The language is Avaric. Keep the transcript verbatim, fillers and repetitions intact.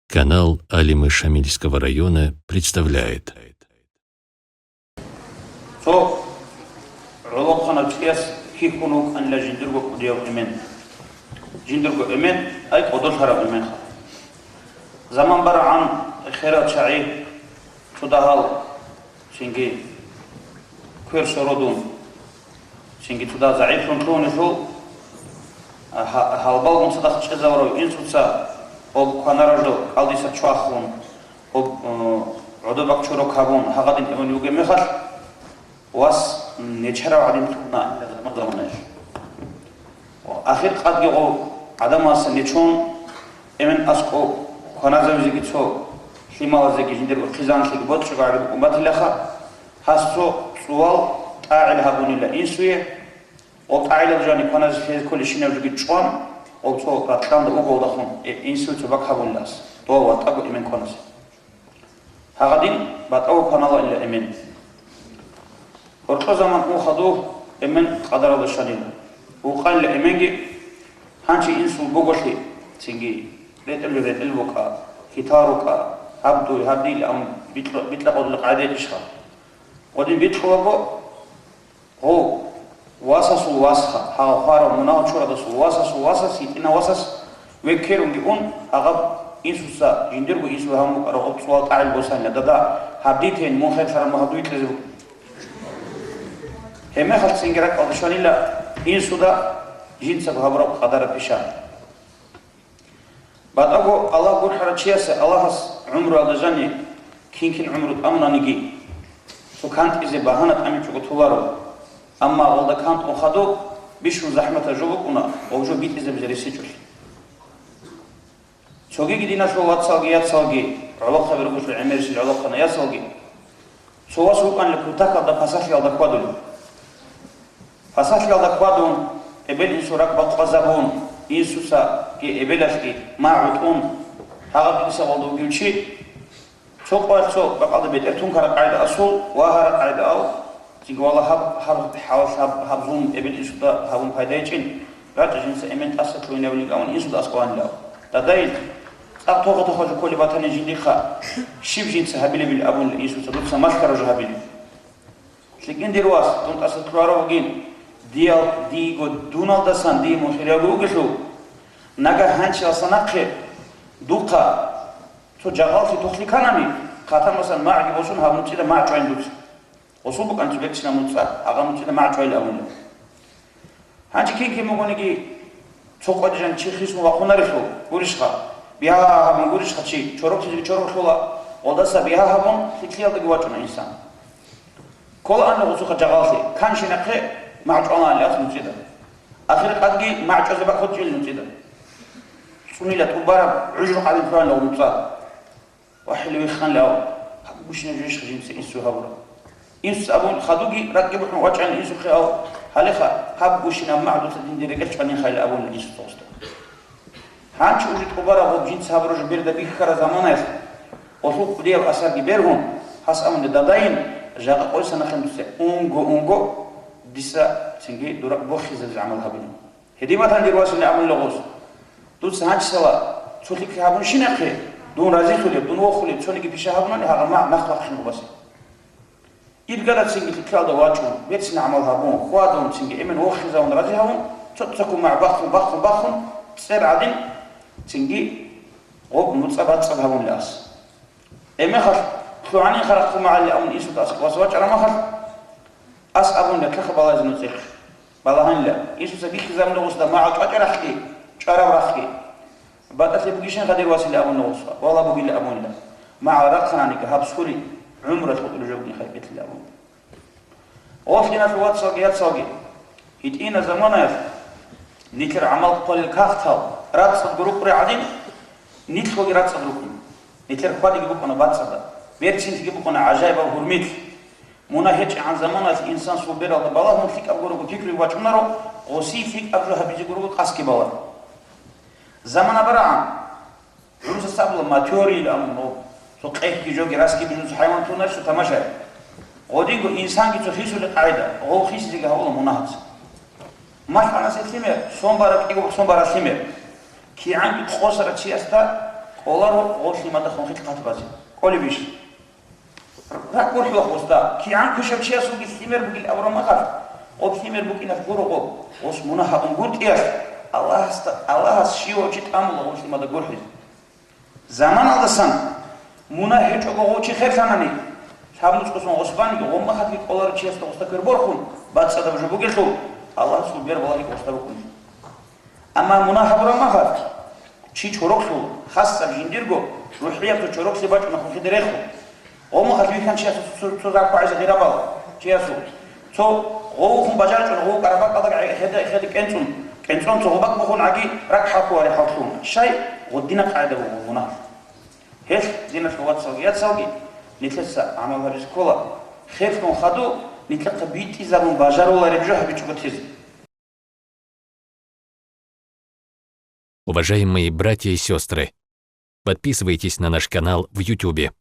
Канал Алимы Шамильского района представляет. Цо гӀолохъанав чияс хьихьун вукӀанила жиндирго кӀудияв эмен. Жиндирго эмен, ай кӀодолъараб эменха. Заман барагӀан херал чагӀи, цо дагьал, цинги квер сородун, цинги цо дагь загӀиплъун лъугьунелъул, а, гьа-, гьалбалгун цадахъ чӀезавурав инсуца гьоб кванаражал кӀалдиса чвахун, гьоб, э, гӀодобаг чорок гьабун, гьагъадин эмен вугеб мехалъ, вас нечарав гӀадин лъугьуна заман-заманаялъ. Ахир къадги гъов гӀадамалдаса нечон, эмен аскӀов кваназавизеги цо лъималазеги жиндирго хъизаналъеги бочӀого гӀаги букӀун батилаха, гьас цо цӀувал тӀагӀел гьабунила инсуе, гъов тӀагӀелал жани кваназе лъезе кколебщинаб жоги чӀван, гъов цо ракьалда уголдахун, э, инсуе цо бакӀ гьабунила гьас, дова ватӀаго эмен кваназе. Гьагъадин батӀав кваналаила эмен. Гьоркьо заман ун хадув эмен къадаралда щванила. Вукъанила эменги, гьанчи инсул буголъи, цинги ретӀел-ретӀел букӀа, хитал рукӀа, гьаб дуй, гьаб дийил, амма бикьа-, бикьа-къодла къагӀида гьечӀищха? Гъодин бикьулаго, гъов васасул васха, гьав хварав мунагьал чурадасул васасул васас, гьитӀинав васас веккерунги ун, гьагъаб инсуца жиндирго инсуе гьабун букӀараб гъоб цӀувал тӀагӀел босанила, дада, гьаб дитейин, мун херлъараб мун гьаб дуй кьезе букӀин. Гьебмехалъ цинги ракӀалде щванила инсуда жинцаго гьабураб къадараб пишан. БатӀаго Аллагь гурхӀарав чиясе Аллагьас гӀумруялда жани кин-кин гӀумру тӀамунаниги, цо кантӀизе багьана тӀамичӀого толаро. Амма гъолда кантӀун хадуб бищун захӀматаб жо букӀуна, гъоб жо битӀизабизе ресичӀолъи. Цогиги диналъул вацалги яцалги, гӀолохъаби рукӀулъул гӀемерисел гӀолохъанай ясалги, цо вас вукӀанила кутакалда пасалъиялда хьвадулев. Пасалъиялда хьвадун, эбел-инсул ракӀ бакъвазабун, инсуцаги эбелалъги магӀу тӀун, гьагъаб гьисабалда вугев чи, цо къоялъ цо бакӀалда бетӀер тункараб къагӀида асул ва гьараб къагӀида ав, цинги вала гьаб, гьаб хӀалалъ гьаб, гьаб зулм эбел-инсуда гьабун пайда гьечӀин, рачӀа жинца эмен тӀаса лъугьинавилин абун инсуда аскӀованилав. Дадайил, цӀакъ тохо-тохо жо кколеб батани жиндихъа, щиб жинца гьабилебил абун инсуца дуца малъараб жо гьабилеб. ЛъикӀин, дир вас, дун тӀаса лъугьарав вугин, диял, дийго дуналдасан дие мун хирияв вугелъул, нагагь гьанчиясда нахъе духъа цо жагъаллъи тухлъи кканани, хъатамасан магӀги босун гьаб нуцӀида магӀ чӀвайин дуца. Гъосул букӀанчи берцинаб нуцӀа, гьагъаб нуцӀида магӀ чӀвайин абуна. Гьанже кин-кин бугониги, цо къватӀижан чи хисун вахъунарелъул гурищха, бигьа гьабун гурищха чи, чороклъизеги чороклъула, гъолдаса бигьа гьабун, лъикӀлъиялдаги вачӀуна инсан. Кколаанила гъосухъа жагъаллъи, канщинахъе магӀ чӀвалаанила нуцӀида. Ахир къадги магӀ чӀвазе бакӀ гьечӀила нуцӀида. ЦӀунила тӀубараб гӀужрухъ гьабин лъугьанила нуцӀа. ВахъхӀилев вихханлъи ав, гьаб гущинаб жо иш жинца инсуе гьабураб. Инсуца абун хадуги, ракӀги бухӀун вачӀани инсухъе ав, гьалеха, гьаб гущинаб магӀ дуца динде рекӀелъ чӀванин хайилан абуна инсуца гъосда. Гьанчи уже тӀубараб гъоб жинца гьабураб жо берда бихьараб заманаялъ, гъолъул кӀудияб асарги бергьун, гьас абуна, дадайин, жакъа къойса нахъе дуца унго-унго дица цинги дур ракӀ бохизабизе гӀамал гьабилин. Гьедин батани, дир василан абунила гъос, дуца гьанчисала цо лъикӀлъи гьабунищинахъе, дун разилъулеб, дун вохулеб цониги пиша гьабунани гьагъа магӀ нахъ бахъин гъубасе. Иргада цинги лъикӀлъиялда вачӀун, берцин гӀамал гьабун, хьвадун, цинги эмен вохизавун, рази гьавун, цо-цоккун магӀ бахъун, бахъун, бахъун, цӀер гӀадин, цинги гъоб нуцӀа бацӀцӀад гьабунила ас. Гьебмехалъ, лъугӀанин харахъ хъумагӀалли абун инсуда ас класс вачӀараб мехалъ, ас абун, ятлаха балагьизе нуцӀихъ. Балагьанила, инсуца бихьизабуна гъосда магӀал чӀвачӀарахъги, чӀвараб рахъги. БатӀалъи бугищин хадир васила абуна гъосда, вала бугила абунила. МагӀал рахъананиги гьаб сури гӀумралъ хутӀулеб жо бугин хайбетила абун. О, диналъул вацалги яцалги, гьитӀинаб заманаялъ нилъер гӀамал хъвалел кагътал рацӀцӀадго рукӀуре гӀадин, нилъгоги рацӀцӀад рукӀун. Нилъер хьвадиги букӀана бацӀцӀадаб, берцинлъиги букӀана гӀажаибаб гьурмилъ. Мунагь гьечӀегӀан заманаялъ инсан сулбералда балагьун лъикӀаб гурого пикруги вачӀунаро, гъосие лъикӀаб жо гьабизе гурого къасги балагьун. Замана барагӀан, гӀурусаз абула, матёрийилан абун, цо къехги жоги расги бижун цо хӀайван тунарищ, цо тамашай. Гъодинго инсанги цо хисулеб къагӀида, гъов хисизеги гьавула мунагьаца. Малъанасе лъимер, сон бараб кӀиго сон бараб лъимер. КигӀанги къосарав чиясда Кколаро гъов лъимада хунхилъ хъат базе. КӀолебищ? РакӀ гурхӀула гъосда. КигӀан квешав чиясулги лъимер бугил абураб махалъ, гъоб лъимер букӀиналъ гуро гъоб. Гъос мунагь гьабун гуртӀиялъ, Аллагьасда, Аллагьас щивав чи тӀамула гъов лъимада гурхӀизе. Заманалдасан мунагь гьечӀого гъов чи херлъанани, лъабнуцӀцӀусун гъос баниги, гъоб махалъги кӀоларо чиясда гъосда квер борхун, бацӀцӀадаб жо бугелъул, Аллагьасул бер балагьи гъосда букӀунеб. Амма мунагь гьабураб махалъ, чи чороклъула, хасаб жиндирго рухӀияб цо чороклъи бачӀуна хунхиде рехун. Гъомухъалъ вихьан чиясул цо, цо, цо заркъ гӀезегъи рабала чиясул. Цо гъовухун бажарчӀун, гъов къарабакъалда хӀеда-, хӀеда кӀенцӀун, кӀенцӀон цо гъобакъ бухун гӀаги ракӀ хӀалхьувареб хӀалхьун. Щай? Гъудина къагӀида буго мунагь. Гьелъ, диналъул вацалги яцалги, нилъеца гӀамал гьабизе ккола, херлъун хадув нилъехъе битӀизабун бажарулареб жо гьабичӀого тезе. Уважаемые братья и сестры, подписывайтесь на наш канал в Ютубе.